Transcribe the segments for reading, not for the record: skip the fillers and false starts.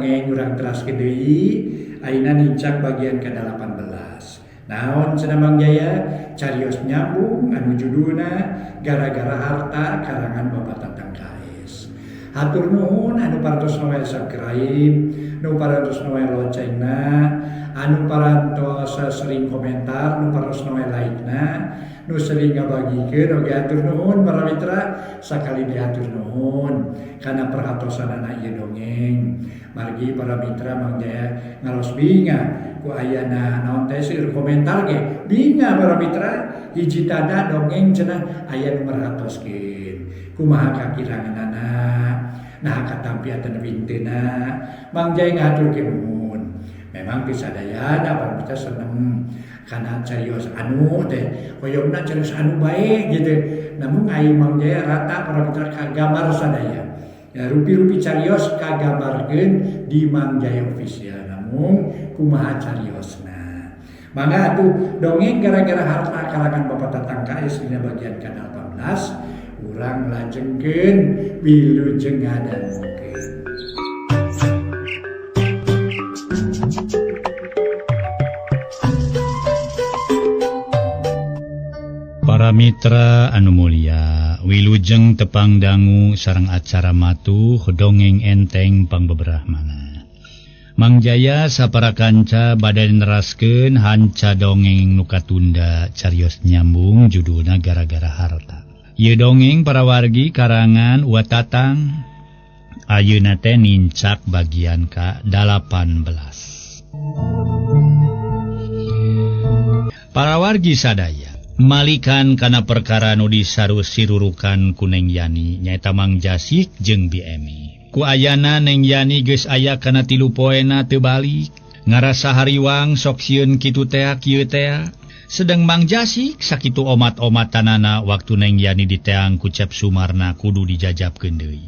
dongeng urang teraskeun deui ayeuna nincak bagian ka-18. Naon cenah Mang Jaya carios nyambung anu judulna gara-gara harta karangan Bapak Tatang KS. Hatur nuhun anu parantos noel subscribe, nu parantos noel loncengna, anu parantos sering komentar, nu parantos noel like-na, nu sering ngabagikeun oge hatur nuhun para mitra, sakali deui hatur nuhun kana perhatosanana ieu dongeng. Margi para mitra Mang Jaya ngaros bingah ku ayana naon teh seueur komentar ge bingah para mitra hiji tanda dongeng cenah aya nu merhatoskeun kumaha kakiranganana nah katampi atawa winteuna Mang Jaya ngahaturkeun nuhun. Memang teu sadayana para mitra seneng kana carios anu teh hoyongna carios anu bae gitu, namun ai Mang Jaya rata para mitra kagambar sadaya ya, rupi-rupi carios kagambarkeun di Mang Jaya Official. Namun kumaha cariosna mangga atuh dongeng gara-gara harta karangan Bapak Tatang KS dina bagian ka-18 urang lajengkeun wilujeng ngadangukeun. Para mitra anu mulia, wilujeng tepang dangu sareng acara matuh dongeng enteng pangbeberahmana. Mang Jaya sapara kanca bade neraskeun hanca dongeng nu katunda carios nyambung judulna gara-gara harta. Ieu dongeng para wargi karangan Wa Tatang ayeuna teh nincak bagian ka-18. Para wargi sadaya malikan kana perkara nu disaru-sirurukan ku Neng Yani nyaeta Mang Jasik jeung Bi Emi. Ku ayana Neng Yani geus aya kana 3 poena teu balik, ngarasa hariwang sok sieun kitu tea kieu tea. Sedeng Mang Jasik sakitu omat-omatanana waktu Neng Yani diteang ku Cep Sumarna kudu dijajabkeun deui.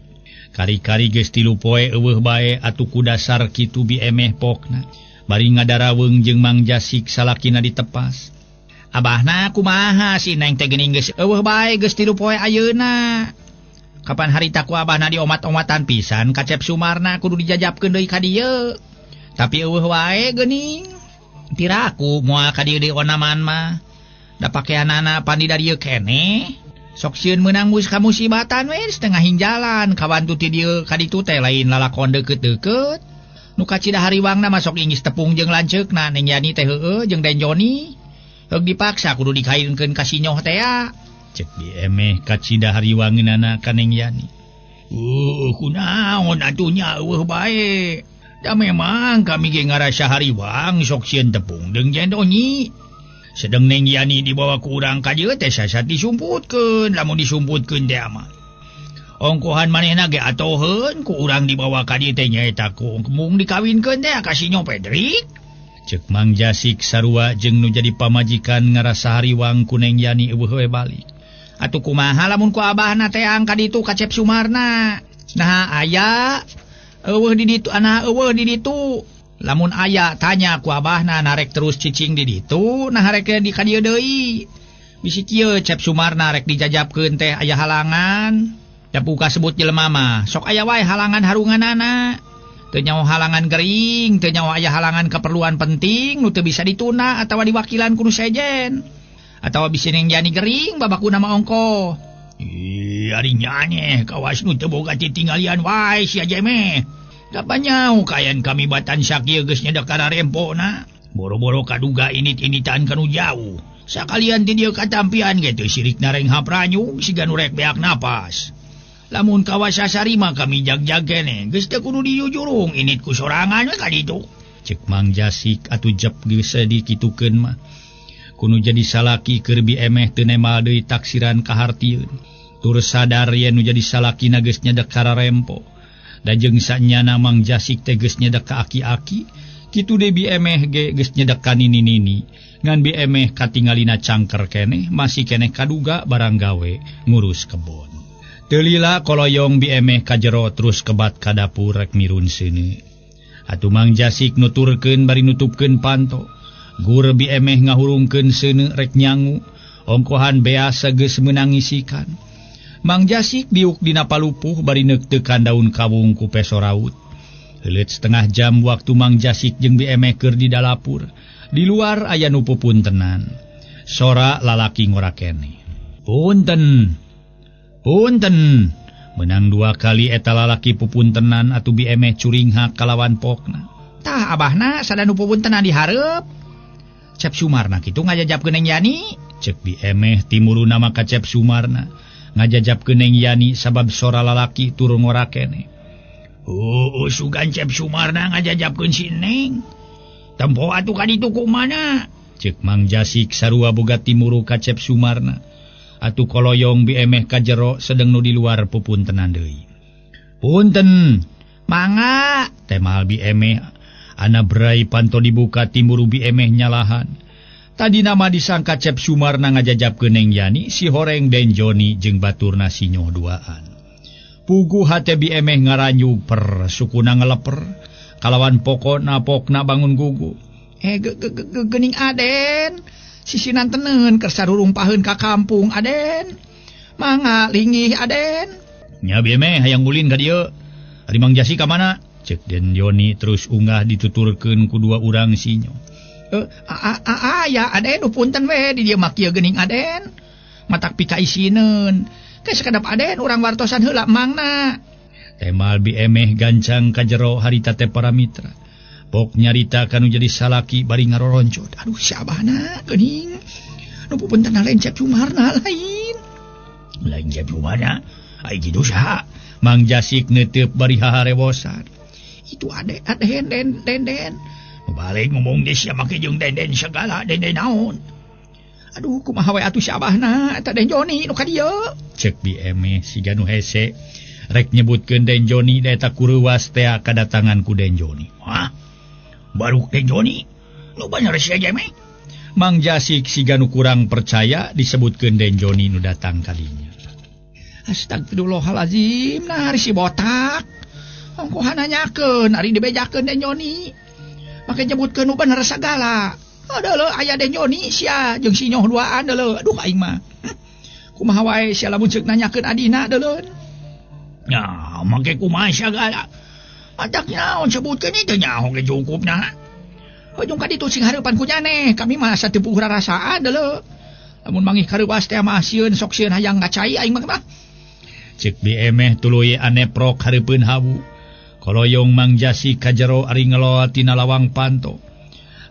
Kari-kari geus 3 poe eueuh bae atuh ku dasar kitu Bi Emeh pokna. Bari ngadaraweng jeung Mang Jasik salakina ditepas. Abahna kumaha si Neng teh geuning geus eueuh bae geus 3 poe ayeuna. Kapan harita ku abahna diomat-omatan pisan ka Cep Sumarna kudu dijajabkeun deui ka dieu. Tapi eueuh wae geuning. Tiraku moal ka dieu deui onaman mah. Da pakeanana pan di dieu keneh. Sok sieun meunang kamusibatan we setengah hinjalan kawantu ti dieu ka ditu teh lain lalakon deukeut-deukeut. Nu kacida hariwangna mah sok inggis tepung jeung lanceukna Neng Yani teh heueuh jeung Den Joni. Heug dipaksa kudu dikainkeun ka sinyoh tea. Cek Bi Emeh kacida hariwangeunana ka Neng Yani. Kunaon atuh nya eueuh bae. Da memang kami ge ngarasa hariwang sok sieun tepung jeung jendonyi. Sedeng Neng Yani dibawa ku urang ka dieu teh sasat disumputkeun, lamun disumputkeun teh mah. Ongkohan manehna ge atoheun ku urang dibawa ka dieu teh nyaeta ku mung dikawinkeun teh ka sinyoh Pedrik. Cek Mang Jasik sarua jeung nu jadi pamajikan ngarasa hariwang ku Neng Yani eueuh we balik. Atuh kumaha lamun ku abahna teang ka ditu ka Cep Sumarna. Nah aya eueuh di ditu ana eueuh di ditu. Lamun aya tanya ku abahna narek terus cicing di ditu nah rek di ka dieu deui. Bisi kieu Cep Sumarna rek dijajabkeun teh aya halangan. Da buka sebut jelema mah sok aya wae halangan harunganana. Teu nyaho halangan gering, teu nyaho aya halangan keperluan penting nu teu bisa ditunda atawa diwakilan ku nu sejen. Atawa bisi Neng Yani gering babakuna mah ongkoh. Ih, ari nyane kawas nu teu boga titinggalian wae sia jeme. Kapan nyaho kayan kami batan sakieu geus nyedek kana rempona. Boro-boro kaduga init-initan kanu jauh. Sakalian ti dieu katampian ge teu sirik narenghap ranyug siga nu rek beak napas. Lamun kawas sasarima kami jag-jag keneh geus teu kudu dijujurung init ku sorangan we ka ditu. Cek Mang Jasik atuh jep geus dikitukeun mah. Kudu jadi salaki keur Bi Emeh teu nemal deui taksiran kahartieun. Tur sadar yen nu jadi salakina geus nyedek kararempo. Da jeung sanyana Mang Jasik teh geus nyedek ka aki-aki, kitu deui Bi Emeh ge geus nyedek ka nini-nini. Ngan Bi Emeh katingalina cangker keneh, masih keneh kaduga barang gawe ngurus kebon. Teu lila koloyong Bi Emeh ka jero terus kebat ka dapur rek mirun seuneu. Atuh Mang Jasik nuturkeun bari nutupkeun panto. Gur Bi Emeh ngahurungkeun seuneu rek nyangu, ongkohan beas geus meunang ngisikan. Mang Jasik diuk dina palupuh bari neuktekan daun kawung ku peso raut. Heuleut setengah jam waktu Mang Jasik jeung Bi Emeh keur di dalapur. Di luar aya nu pupuntenan. Sora lalaki ngora keneh. Punten. Punten. Menang dua kali eta lalaki pupuntenan atuh Bi Emeh curinghak kalawan pokna. Tah abahna sada nu pupuntenan dihareup. Cep Sumarna kitu ngajajap Neng Yani. Cek Bi Emeh timuruna mah ka Cep Sumarna. Ngajajap Neng Yani sabab sora lalaki turun ngora keneh. Oh, sugan Cep Sumarna ngajajapkeun si Neng. Tempo atuh ka ditu kumana? Cek Mang Jasik sarua boga timuru ka Cep Sumarna. Atuh koloyong Bi Emeh ka jero sedeng nu di luar pupuntenan deui. Punten, mangga temal Bi Emeh. Ana berai panto dibuka timuru Bi Emeh nyalahan. Tadi nama disangka Cep Sumarna ngajajapkeun Neng Yani, si horeng Den Joni jeung baturna sinyoh duaan. Puguh hate Bi Emeh ngaranyu per sukuna ngeleper kalawan pokona pokna bangun gugu. Geuning Aden, sisinan tenun keur sarurumpaheun ka kampung Aden. Mangga linggih Aden. Nya Bi Emeh hayang ulin ka dieu. Ari Mang Jasik ka mana? Cek Den Joni terus unggah dituturkeun ku dua urang sinyo. Aya Aden punten we di dieu mah kieu geuning Aden. Matak pikaisineun. Ke sakedap Aden urang wartosan heula mangna. Temal Bi Emeh gancang ka jero harita teh para mitra. Pok nyarita kanu jadi salaki bari ngaroroncot. Aduh si abahna geuning. Nu pupunten lain Cep Sumarna lain. Lain Cep Sumarna. Ai kitu saha? Mang Jasik neuteup bari haharewosan. Itu ade aden den den den. Balik ngomong deh sia make jeung denden segala denden naon. Aduh kumaha we atuh si abahna eta Den Joni nu ka dieu. Cek Bi Emeh siga nu hese rek nyebutkeun Den Joni da eta kureuwas teh kadatangan ku Den Joni. Hah? Baru Den Joni? Nu bener sia Jeme? Mang Jasik siga nu kurang percaya disebutkeun Den Joni nu datang kalinya. Astagfirullahalazim, nah ari si botak. Ongkohan nanyakeun ari dibejakeun Den Joni. Make nyebutkeun nu bener sagala. Aduh aya Den Joni sia jeung si nyoh duaan deuleu. Aduh aing mah. Kumaha wae sia lamun ceuk nanyakeun adina deuleu. Nya make kumaha sagala. Matak naon sebutkeun teu nyaho ge cukupna. Hojong ka ditu sing hareupan ku nyaneh, kami mah sateu puguh rarasaan deuleu. Lamun mangih kareuwas teh mah sieun sok sieun hayang ngacai aing mah. Cek Bi Emeh tuluy aneprok hareupeun hawu. Koloyong Mang Jasik ka jero ari ngeloa tina lawang panto.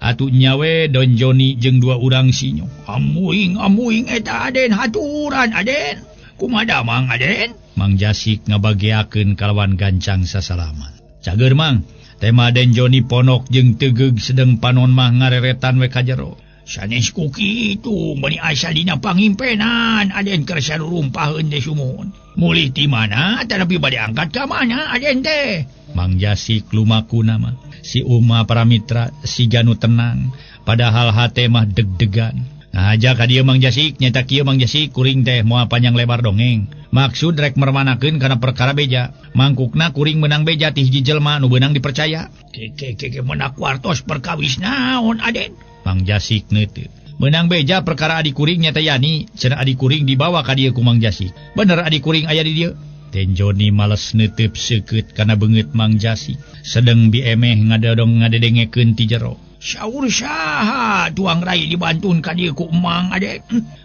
Atuh nyawe Don Joni jeung dua urang sinyo. Amuing amuing eta Aden haturan Aden. Kumaha damang Aden? Mang Jasik ngabageakeun kalawan gancang sasalaman. Cager Mang, tema Den Joni ponok jeung tegeug sedeng panon mah ngareretan we ka jero. Sanes ku kitu meuni asa dina pangimpenan Aden keur sarurumpaheun teh sumuhun. Mulih ti mana tetapi bade angkat ka mana Aden teh? Mang Jasik lumakuna mah. Si Uma para mitra siga nu tenang padahal hate mah deg-degan. Nah aja ka dieu Mang Jasik nyata kieu Mang Jasik kuring teh moal panjang lebar dongeng. Maksud rek mermanakeun kana perkara beja. Mangkukna kuring menang beja ti hiji jelema nu beunang dipercaya. Ke ke menak wartos perkawis naon Aden? Mang Jasik neuteut. Menang beja perkara adi kuring nyata Yani, cenah adi kuring dibawa ka dieu ku Mang Jasik. Bener adi kuring aya di dieu. Den Joni males neuteub seukeut kana beungeut Mang Jasik. Sedeng Bi Emeh ngadodong ngadedengekeun ti jero. Saur saha tuang rai dibantun ka dieu ku Mang Aden.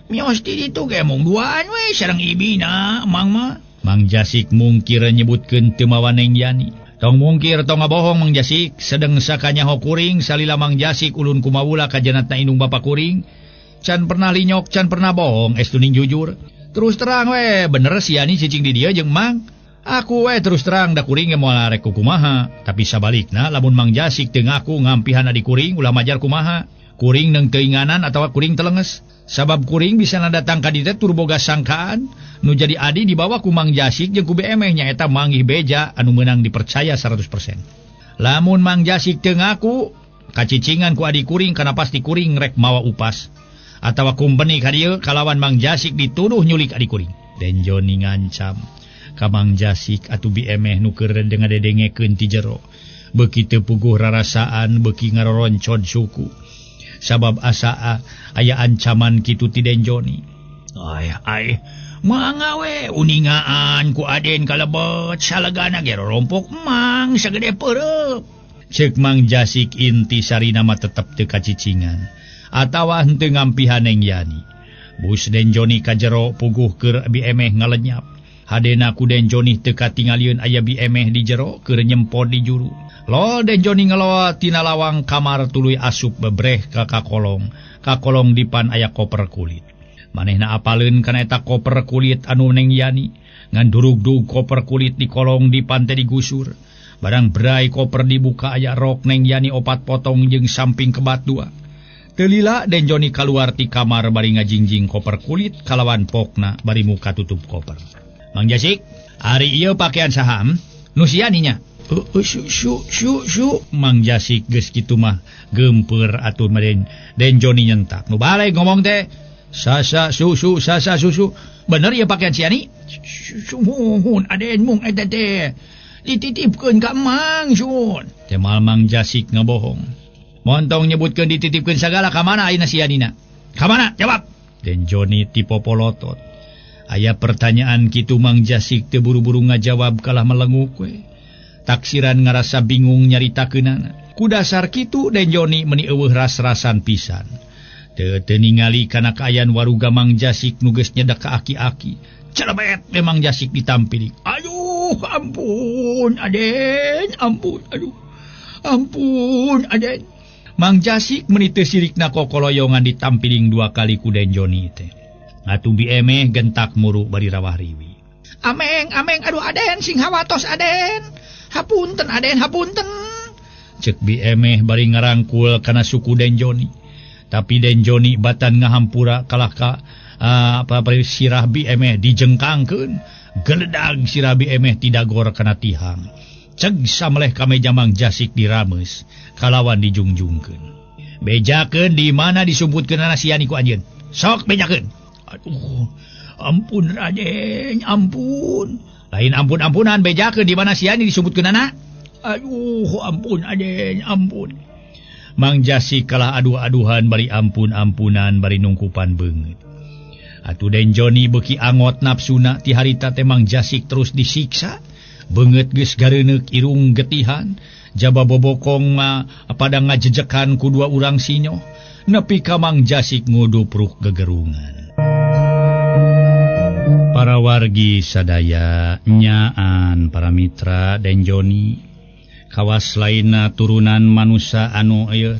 Mios ti ditu ge mung duaan we sareng ibina Mang mah. Mang Jasik mungkir nyebutkeun teu mawa Neng Yani. Tong mungkir tong ngabohong Mang Jasik, sedeng sakanyaho kuring salila Mang Jasik ulun kumawula ka janatna indung bapa kuring. Can pernah linyok, can pernah bohong, estu ning jujur. Terus terang we, bener si Yani cicing di dieu jeung Mang. Aku we terus terang da kuring ge moal arek kumaha, tapi sabalikna lamun Mang Jasik teu ngaku ngampihan adi kuring ulah majar kumaha. Kuring neung teuinganan atawa kuring telenges. Sabab kuring bisa datang ka dieu tur boga sangkaan nu jadi adi dibawa ku Mang Jasik jeung ku Bi Emeh nyaeta manggih beja anu meunang dipercaya 100%. Lamun Mang Jasik teu ngaku kacicingan ku adi kuring kana pasti kuring rek mawa upas atawa kumpeni ka dieu kalawan Mang Jasik dituduh nyulik adi kuring. Den Joni ngancam ka Mang Jasik atuh Bi Emeh nu keur ngadedengekeun ti jero. Beuki teu puguh rarasaan beuki ngaroroncod suku. Sabab asa aya ancaman kitu ti Den Joni. Ay ay Mangga we uningaan ku Aden kalebet salegana ge rompok mang sagede peureub. Ceuk Mang Jasik inti sarina mah tetep teu kacicingan atawa henteu ngampihan Neng Yani. Bus Den Joni ka jero puguh keur Bi Emeh ngalenyap. Hadena ku Den Joni teu katingalieun aya Bi Emeh di jero keur nyempot di juru. Lo Den Joni ngeloa tina lawang kamar tuluy asup bebreh ka kakolong. Kakolong dipan aya koper kulit. Manehna apaleun kana eta koper kulit anu Neng Yani. Ngan durug-durug koper kulit di kolong dipan teh digusur. Barang berai koper dibuka aya rok Neng Yani opat potong jeung samping kebat dua. Teu lila Den Joni kaluar ti kamar bari ngajingjing koper kulit kalawan pokna bari muka tutup koper. Mang Jasik, ari ieu pakaian saha? Nu si Yani nya. Su su su Mang Jasik geus kitu mah geumpeur atuh mah Den Joni nyentak. Nu balik ngomong teh sasa susu sasa susu. Bener ieu pakaian si Yani? Sumuhun Aden mung eta teh. Dititipkeun ka Mang Sun. Temal Mang Jasik ngebohong. Montong nyebutkeun dititipkeun sagala ka mana ayeuna si Yanina? Ka mana? Jawab. Den Joni tipopolotot. Aya pertanyaan kitu Mang Jasik teu buru-buru ngajawab kalah melenguk we. Taksiran ngarasa bingung nyaritakeunana. Ku dasar kitu Den Joni meuni eueuh ras-rasan pisan. Teu teu ningali kana kaayaan waruga Mang Jasik nu geus nyedak ka aki-aki. Celebet we Mang Jasik ditampiling. Aduh, ampun Aden, ampun, aduh. Ampun Aden. Mang Jasik meuni teu sirikna kokoloyongan ditampiling dua kali ku Den Joni teh. Atuh Bi Emeh gentak muru bari rawah riwi. Ameng, ameng, aduh Aden, sing hawatos Aden. Hapunten Aden, hapunten. Ceuk Bi Emeh bari ngarangkul kana suku Den Joni. Tapi Den Joni batan ngahampura kalah ka sirah Bi Emeh dijengkangkeun. Geledag sirah Bi Emeh tidagor kana tihang. Ceg sameleh ka meja Mang Jasik dirameus kalawan dijungjungkeun. Bejakeun di mana disumputkeunana si Yani ku anjeun. Sok bejakeun. Aduh, ampun Raden, ampun. Lain ampun-ampunan, bejakeun di mana si Yani disumputkeunana. Aduh, ampun Aden, ampun. Mang Jasik kalah aduh-aduhan bari ampun-ampunan bari nungkupan beungeut. Atuh Den Joni beuki angot nafsuna ti harita teh Mang Jasik terus disiksa. Beungeut geus gareuneuk irung getihan, jaba bobokong mah pada ngajejekan ku dua urang sinyoh. Nepi ka Mang Jasik ngudupruk gegerungan. Para wargi sadaya nyaan para mitra Den Joni kawas lainna turunan manusia anu ieu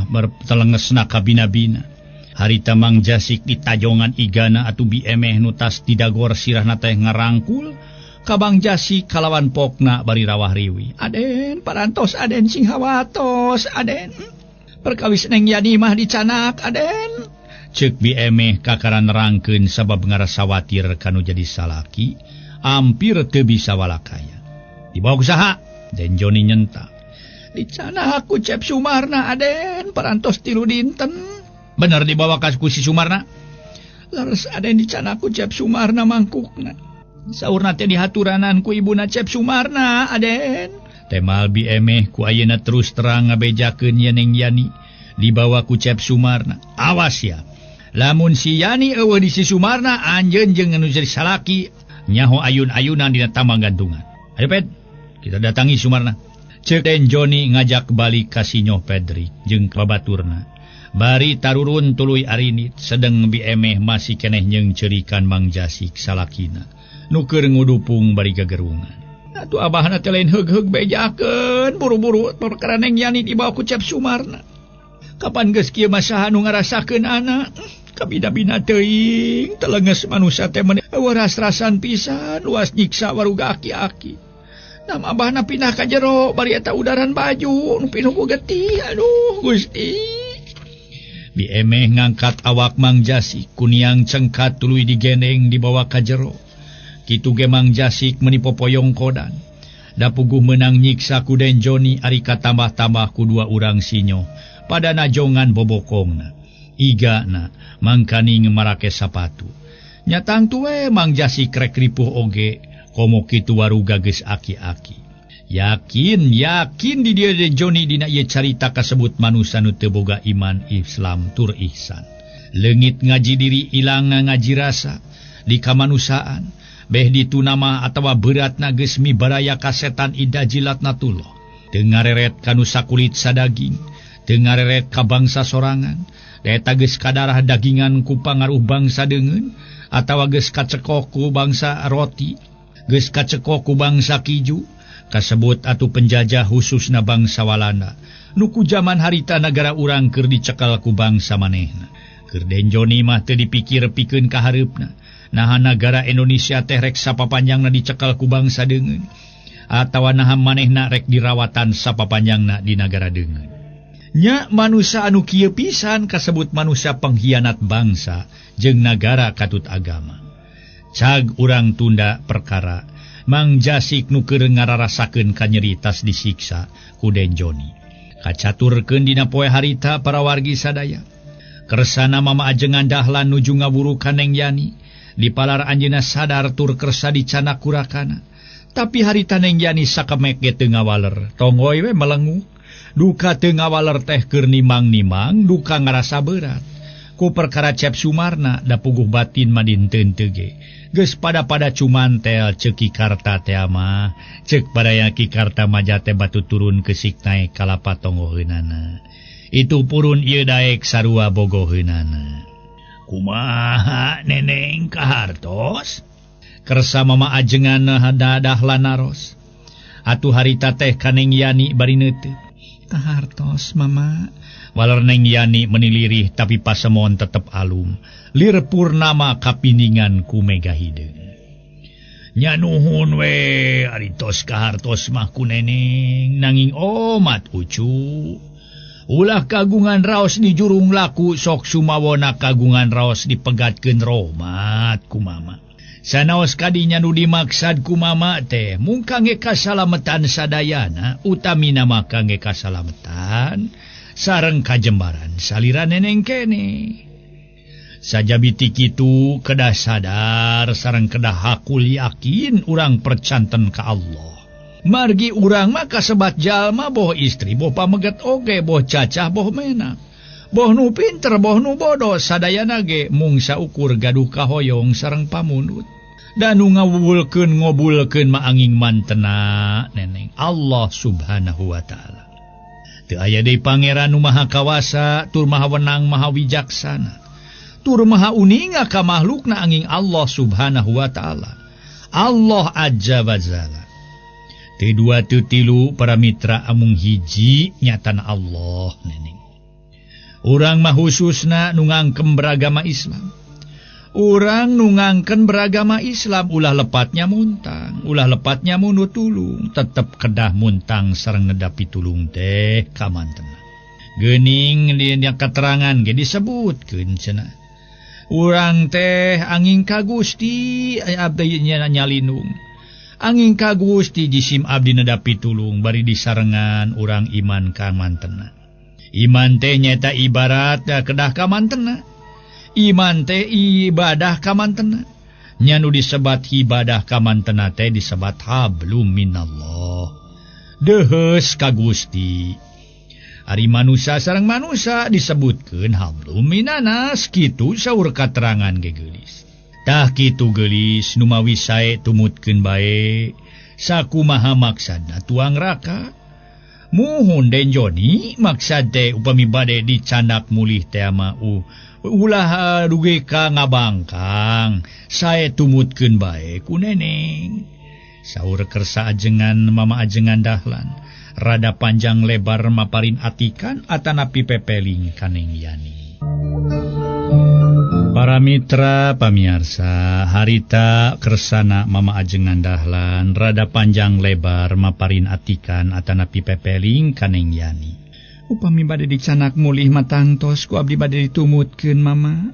bertelengesna kabina-bina. Harita Mang Jasik ditajongan igana atuh Bi Emeh nu tas didagor sirahna teh ngarangkul ka Mang Jasik kalawan pokna bari rawah riwi. Aden parantos Aden sing hawatos Aden. Perkawis Neng Yani mah dicanak Aden. Ceuk Bi Emeh kakara nerangkeun sabab ngarasa watir kanu jadi salaki ampir teu bisa walakaya. Dibawa ku saha? Den Joni nyentak. Dicanak ku Cep Sumarna Aden parantos 3 dinten. Bener dibawa ka ku si Sumarna? Leres Aden dicanak ku Cep Sumarna mangkukna. Saurna teh dihaturanan ku ibuna Cep Sumarna Aden. Temal Bi Emeh ku ayeuna terus terang ngabejakeun ye Neng Yani dibawa ku Cep Sumarna. Awas ya. Lamun si Yani eueuh di si Sumarna anjeun jeung anu jadi salaki nyaho ayun-ayunan dina tambang gantungan. Ayo Ped, kita datangi Sumarna. Ceuk Den Joni ngajak balik ka sinyoh Pedrik jeung babaturna. Bari tarurun tuluy arinit sedeng Bi Emeh masih keneh nyeung ceurikan Mang Jasik salakina. Nu keur ngudupung bari gagerungan. Atuh abahna teh lain heug-heug bejakeun buru-buru perkara Neng Yani dibawa ku Cep Sumarna. Kapan geus kieu mah saha nu ngarasakeun anak? Kabina-bina teuing telenges manusia teh meuni ras-rasan pisan luas nyiksa waruga aki-aki. Nam abahna pindah ka jero bari eta udaran baju nu pinuh ku getih. Aduh Gusti. Bi Emeh ngangkat awak Mang Jasik kuniang cengkat tuluy digendeng dibawa ka jero. Kitu ge Mang Jasik meuni popoyong kodan. Da puguh meunang nyiksa ku Den Joni ari katambah-tambah ku dua urang sinyo pada najongan bobokongna. Igana mangkaning marake sapatu. Nyatang tuwe Mang Jasik rek ripuh oge komo kitu waruga geus aki-aki. Yakin yakin di dieu Den Joni dina ieu carita kasebut manusa nu teu boga iman Islam tur ihsan. Leungit ngaji diri ilang ngaji rasa. Di kamanusiaan beh ditu nama atawa beratna geus mibaraya ka setan ida jilatnatullah. Teu ngareret ka nu sakulit sadaging, teu ngareret ka bangsa sorangan, eta geus kadarah dagingan ku pangaruh bangsa deungeun atawa geus kacekok ku bangsa roti, geus kacekok ku bangsa kiju, kasebut atuh penjajah khususna bangsa Walanda. Nu ku jaman harita nagara urang keur dicekal ku bangsa manehna. Keur Den Joni mah teu dipikir pikeun ka hareupna. Naha nagara Indonesia teh rek sapapanjangna dicekal ku bangsa deungeun atawa naha manehna rek dirawatan sapapanjangna di nagara deungeun. Nya manusia anu kieu pisan kasebut manusia pengkhianat bangsa jeung nagara katut agama. Cag urang tunda perkara Mang Jasik nu keur ngararasakeun kanyeri tas disiksa ku Den Joni. Kacaturkeun dina poe harita para wargi sadaya. Kersana Mama Ajengan Dahlan nuju ngawuru ka Neng Yani. Dipalar anjeunna sadar tur kersa dicanak kurakana. Tapi harita Neng Yani sakemek ge teu ngawaler, tonggoy we melengu. Duka teu ngawaler teh keur nimang-nimang, duka ngarasa berat. Ku perkara Cep Sumarna da puguh batin madinten teu ge. Geus pada-pada cumantel ceuk Ki Karta teh mah, ceuk baraya Ki Karta maja teh batu turun kesik naek kalapa tonggoheunana. Itu purun ieu daek sarua bogoheunana. Kumaha neneng kahartos? Kersa Mama Ajengan Dahlan naros. Atuh harita teh ka Neng Yani bari neuteup. Kahartos Mama. Waler Neng Yani menilirih tapi pasemon tetep alum. Lir purnama kapiningan ku mega hideung. Nya nuhun we ari tos kahartos mah ku neneng nanging omat ucu. Ulah kagungan raos di jurung laku sok sumawona kagungan raos dipegatkeun rohmat ku mama. Sanaos kadinya nu dimaksad ku mama teh mung kangge kasalametan sadayana utamina mah kangge kasalametan sareng kajembaran salira neneng kene. Sajabiti kitu kedah sadar sareng kedah hakul yakin urang percanten ka Allah. Margi urang mah kasebat jalma boh istri boh pameget oge boh cacah boh menak boh nu pinter boh nu bodoh sadayana ge mung saukur gaduh kahoyong sareng pamundut. Dan nu ngawubulkeun ngobulkeun mah angin mantena neneng Allah Subhanahu wa taala. Teu aya deui pangeran nu maha kawasa tur maha wenang maha wijaksana tur maha uninga ka makhlukna angin Allah Subhanahu wa taala. Allah azza wa jalla. Teu dua teu tilu para mitra amung hiji nyatana Allah neneng. Urang mah khususna nu ngangkem beragama Islam. Urang nu ngangken beragama Islam ulah lepatnya muntang, ulah lepatnya munu tulung, tetep kedah muntang sareng nedapi tulung teh kamantena. Geuning dina keterangan ge disebutkeun cenah. Urang teh angin ka Gusti abdi nya nyalindung. Angin ka Gusti jisim abdi nedapi tulung bari disarengan urang iman kamantena. Iman teh nyaeta ibarat kedah kamantena. Iman teh ibadah kamantena. Nya nu disebat ibadah kamantena teh disebat hablum minallah. Deheus ka Gusti. Ari manusia sareng manusia disebutkeun hablum minanas kitu saur katerangan ge geulis. Tah kitu geulis numawi sae tumutkeun bae sakumaha maksadna tuang raka. Muhun Den Joni maksad teh upami bade dicandak mulih teh mah ulah dugi ka ngabangkang sae tumutkeun bae ku neneng. Saur kersa ajengan Mama Ajengan Dahlan rada panjang lebar maparin atikan atanapi pepeling ka Neng Yani. Para mitra pamiarsa harita kersana Mama Ajengan Dahlan rada panjang lebar maparin atikan atanapi pepeling ka Neng Yani. Upami bade dicanak mulih matangtos ku abdi bade ditumutkeun Mama.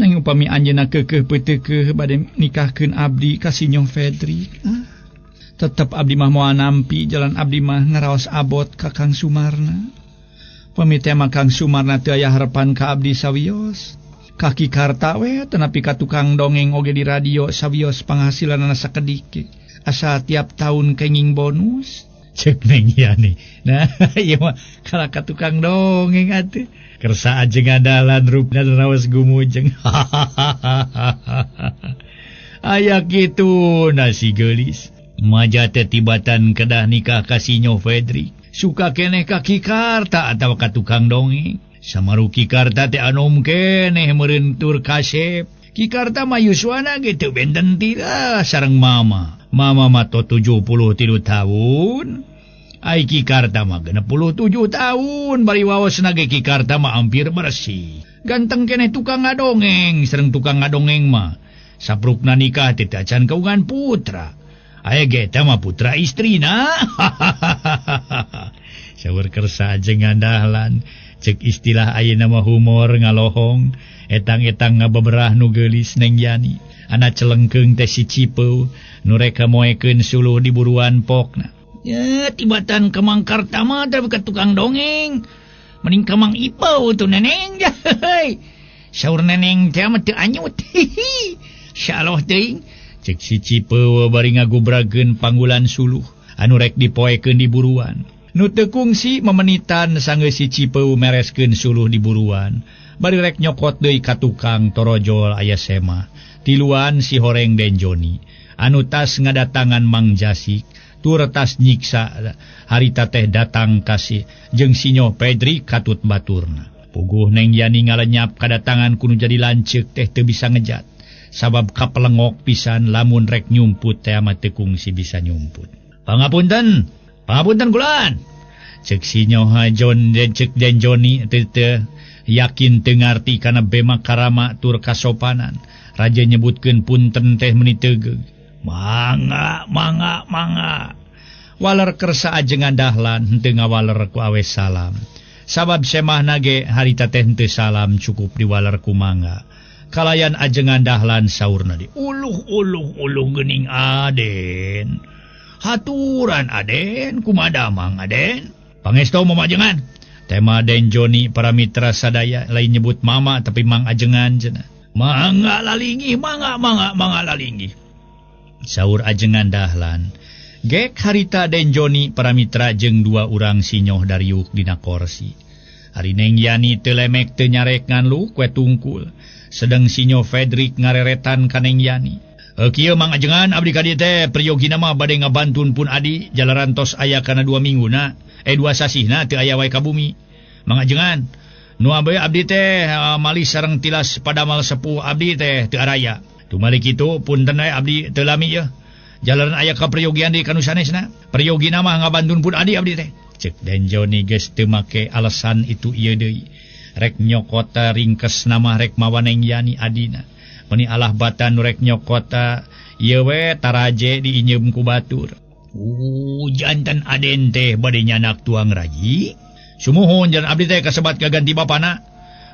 Nanging upami anjeunna keukeuh peuteukeuh bade nikahkeun abdi ka Sinyo Fedrik. Tetep abdi mah moal nampi jalan abdi mah ngaraos abot ka Kang Sumarna. Pami teh mah Kang Sumarna teu aya harepan ka abdi sawios. Kaki karta we tenapi ka tukang dongeng oge di radio sawios panghasilanana sakedik. Asa tiap tahun kenging bonus. Cek Neng Yani. Nah, ieu mah kalah ka tukang dongeng atuh. Kersa ajengan Dahlan rupna raos gumujeng. Aya kitu nasi geulis. Maja teh tibatan kedah nikah ka Sinyo Fedri. Suka keneh ka Ki Karta atawa ka tukang dongeng. Samaru Ki Karta teh anom keneh meureun tur kasep. Ki Karta mah yuswana ge teu benten tira sareng mama. Mama mah 73 tahun. Ai Ki Karta mah 67 tahun. Bari waosna ge Ki Karta mah hampir bersih. Ganteng keneh tukang ngadongeng, sareng tukang ngadongeng mah. Saprukna nikah teh acan kaungan putra. Aya ge eta mah putra istrina. Saur Kersa ajengan Dahlan. Cek istilah ayeuna mah humor ngalohong. Etang-etang ngabeberah nu geulis Neng Yani. Ana celengkeung teh si Cipeu nu rek moekeun suluh di buruan pokna. Ya tibatan ka Mang Karta mah teh ka tukang dongeng. Mending ka Mang Ipau tuh neneng. Saur neneng teh mah teu anyut. Insyaallah teuing. Cek si Cipeu bari ngagubrageun panggulan suluh anu rek dipoekeun di buruan. Nu teu kungsi memenitan sanggeus si Cipeu mereskeun suluh di buruan. Bari rek nyokot deui ka tukang torojol aya sema. Tiluan si Horeng den Joni anu tas ngadatangan Mang Jasik tur tas nyiksa harita teh datang kasih jeung Sinyo Pedri katut baturna. Puguh Neng Yani ngalenyap kadatangan kudu jadi lanceuk teh teu bisa ngejat. Sabab kapelengok pisan lamun rek nyumput teh mah teu kungsi bisa nyumput. Pangapunten, pangapunten kulan. Cek Sinyo John den cek den Joni teu yakin teu ngarti kana bema karama tur kasopanan. Raja nyebutkeun punten teh meuni teugeug. Mangga, mangga, mangga. Waler Kersa ajengan Dahlan henteu ngawaler ku awe salam. Sabab semahna ge harita teh henteu salam cukup diwaler ku mangga. Kalayan ajengan Dahlan saurna di uluh uluh uluh geuning Aden. Haturan Aden kumaha damang Aden. Pangestu mama ajengan. Tema Den Joni para mitra sadaya lain nyebut mama tapi mang ajengan cenah. Mangga lalinggih, mangga mangga mangga lalinggih. Saur ajengan Dahlan. Gek harita Den Joni para mitra jeung dua urang sinyoh dariuk dina korsi. Ari Neng Yani teu lemek teu nyarek ngan lu kue tungkul. Sedang Sinyo Fredrik ngareretan ka Neng Yani. Kieu Mang Ajengan abdi ka dieu teh priyogina mah bade ngabantun pun adi jalaran tos aya kana 2 mingguna 2 sasihna teu aya wae ka bumi. Mang Ajengan nu abdi abdi teh malih sareng tilas padamal sepuh abdi teh teu araya. Tumalik kitu punten we abdi teu lami yeuh. Jalaran aya kapriyogian di kanu sanesna. Priyogina mah ngabantun pun adi abdi teh. Cek Den Joni geus teu make alasan itu ieu deui. Rek nyokota ringkes nama rek mawa Neng Yani adina. Meni alah batan rek nyokota ieu we taraje diinjeum ku batur. Jantan Aden teh bade nyanak tuang raji. Sumuhun jan abdi teh kasebat kaganti bapana.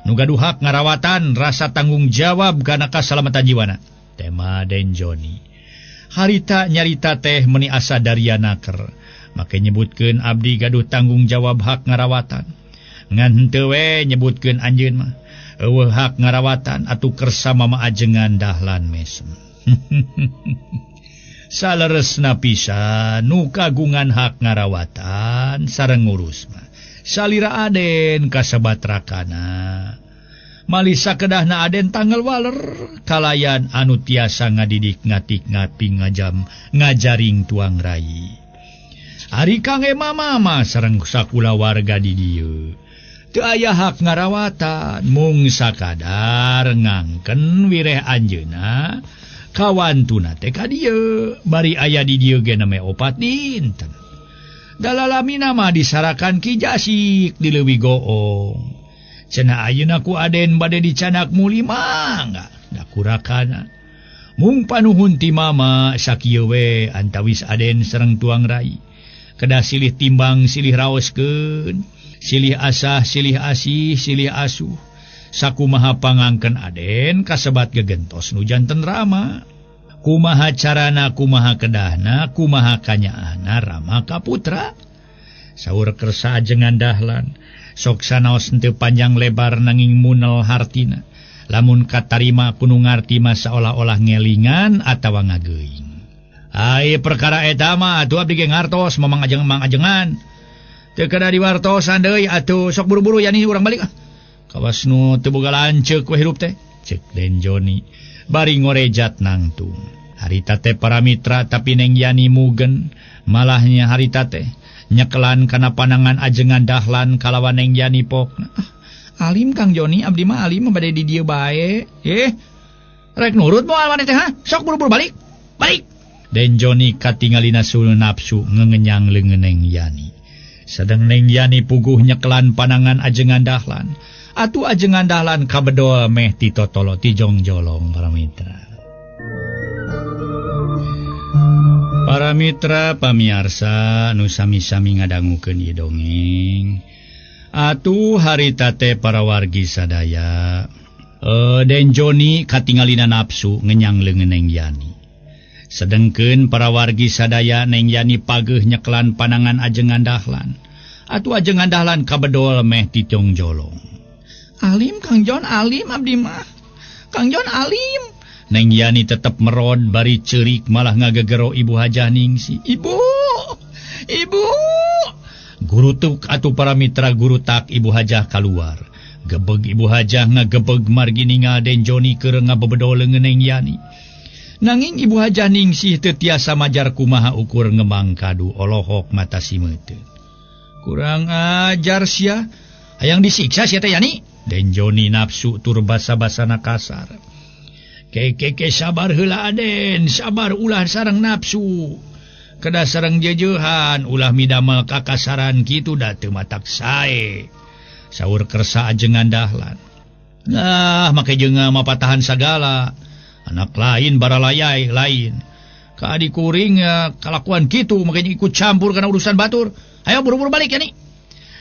Nu gaduh hak ngarawatan rasa tanggung jawab kana kasalamatan jiwana. Tema Den Joni. Harita nyarita teh meni asa daria naker. Make nyebutkeun abdi gaduh tanggung jawab hak ngarawatan. Ngan henteu we nyebutkeun anjeun mah. Eueuh hak ngarawatan atuh kersa mama ajengan Dahlan mesem. Saleresna pisan nu kagungan hak ngarawatan sareng ngurus mah. Salira Aden kasebat rakana. Malisa kedahna Aden tanggal waler kalayan anu tiasa ngadidik ngatik ngaping ngajam ngajaring tuang rai. Ari Kang Ema mama sareng sakula warga di dieu. Teu aya hak ngarawatan mung sakadar ngangken wireh anjeunna kawantuna teh ka dieu bari aya di dieu ge name 4 dinten. Dalalamina mah disarakan Ki Jasik di leuwih goong. Cenah ayeuna ku Aden bade dicanak muli mangga da kurakana. Mung panuhun ti mama sakieu we antawis Aden sareng tuang rai. Kedah silih timbang silih raoskeun, silih asah silih asih silih asuh. Sakumaha pangangken Aden kasebat gegentos nu janten Rama. Kumaha carana kumaha kedahna kumaha kanyaahna Rama ka putra. Saur Kersa ajengan Dahlan. Sok sanaos henteu panjang lebar nanging munel hartina. Lamun katarima kudu ngarti mah saolah-olah ngelingan atawa ngageuing. Ai perkara eta mah atuh abdi ge ngartos mamang ajeng mang ajengan. Teu kada diwartosan deui atuh sok buru-buru Yani urang balik ah. Kawas nu teu boga lanceuk we hirup teh. Cek Den Joni bari ngorejat nangtung. Harita teh para mitra tapi Neng Yani mugen malahnya harita teh nyekelan kana panangan ajengan Dahlan kalawan Neng Yani pokna. Ah, alim Kang Joni abdi mah alim bade di dieu bae. Rek nurut moal maneh teh ha? Sok buru-buru balik. Balik. Den Joni katingalina sul nafsu ngengenyang leungeun Neng Yani. Sedang Neng Yani puguh nyekelan panangan ajengan Dahlan. Atuh ajengan Dahlan kabedol meh ti totolo ti jongjolong para mitra. Para mitra pamiarsa nu sami-sami ngadangukeun ieu dongeng. Atuh harita teh para wargi sadaya. Den Joni katingalina nafsu ngenyang leungeun Neng Yani. Sedengkeun para wargi sadaya Neng Yani pageuh nyekelan panangan ajengan Dahlan. Atuh ajengan Dahlan kabedol meh ti jongjolong. Alim Kang Jon alim abdi mah. Kang Jon alim. Neng Yani tetep merod bari ceurik malah ngagegero Ibu Hajah Ningsih. Ibu! Ibu! Gurutuk atuh para mitra gurutak Ibu Hajah kaluar. Gebeg Ibu Hajah ngagebeg margi ningal Den Joni keur ngabebedol leungeun Neng Yani. Nanging Ibu Hajah Ningsih teu tiasa majar kumaha ukur ngemang kadu olohok mata simeuteun. Kurang ajar sia, hayang disiksa sia teh Yani. Den Joni nafsu tur basa-basana kasar. Keke sabar heula Aden, sabar ulah sareng nafsu. Kedah sareng jejeuhan ulah midamel kakasaran kitu da teu matak sae. Saur kersa ajengan Dahlan. Nah, make jeung mapatahan sagala. Anak lain baralayai lain. Ka adi kuring kalakuan kitu make ikut campur kana urusan batur. Ayo buru-buru balik Yani.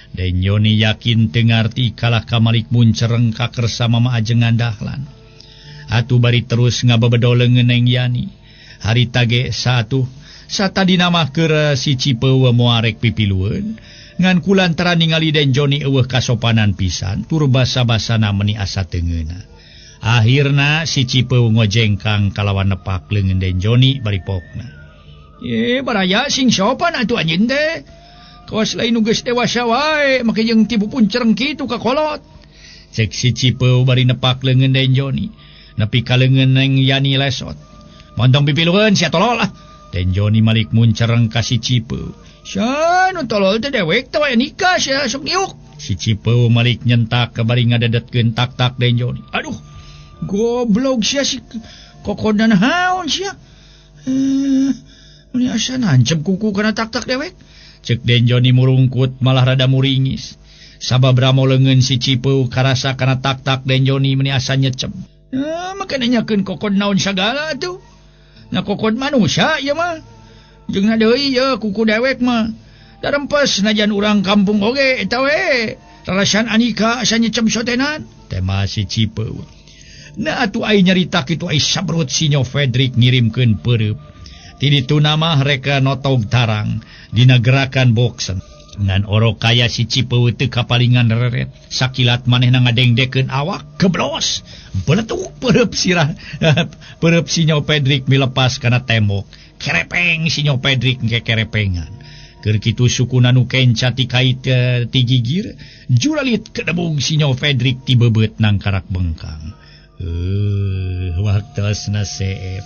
Den Joni yakin teu ngarti kalah ka Malik muncereng ka kersa mama ajengan Dahlan. Atuh bari terus ngabebedol leungeun Neng Yani. Harita ge satuh satadina mah keur si Cipeu moarek pipilueun. Ngan kulantaran ningali Den Joni eueuh kasopanan pisan tur basa-basana meuni asa teu ngeunah. Akhirna si Cipeu ngojengkang kalawan nepak leungeun Den Joni bari pokna. Baraya sing sopan atuh anjeun teh. Kawas lain nu geus dewasa wae make jeung tipu puncereng kitu ka kolot. Cek si Cipeu bari nepak leungeun Den Joni. Nepi ka leungeun Neng Yani lesot. Montong pipilueun sia tolol ah. Den Joni malik muncereng ka si Cipeu. Sia nu tolol teh dewek teh wae nikah sia sok niuk. Si Cipeu malik nyentak ka bari ngadedetkeun tak-tak Den Joni. Aduh, goblok sia si kokodan haon sia. Meni asa nancep kuku kana tak-tak dewek. Cek Den Joni murungkut malah rada muringis. Sabab ramo leungeun si Cipeu karasa kana tak-tak Den Joni meni asa nyecep. Maka nanyakeun kokod naon sagala atuh. Na kokod manusia ieu mah. Jeung na deui ieu kuku dewek mah. Darempes najan urang kampung oge eta we. Rarasan Anika asa nyecep sotenan. Tema si Cipeu. Nah atuh ai nyarita kitu ai sabrut sinyo Fredrik ngirimkeun peureub. Ti ditu mah reka notog tarang dina gerakan boxen. Ngan orok kaya si Cipeu teu kapalingan reret. Sakilat manehna ngadengdekeun awak geblos. Beletuk peureub sirah. Peureub sinyo Fredrik milepas kana tembok. Kerepeng sinyo Fredrik ke kerepengan. Keur kitu sukuna nu kenca ti kait ti gigir, juralit kedebung sinyo Fredrik ti beubeut nangkarak bengkang. Waktosna seep.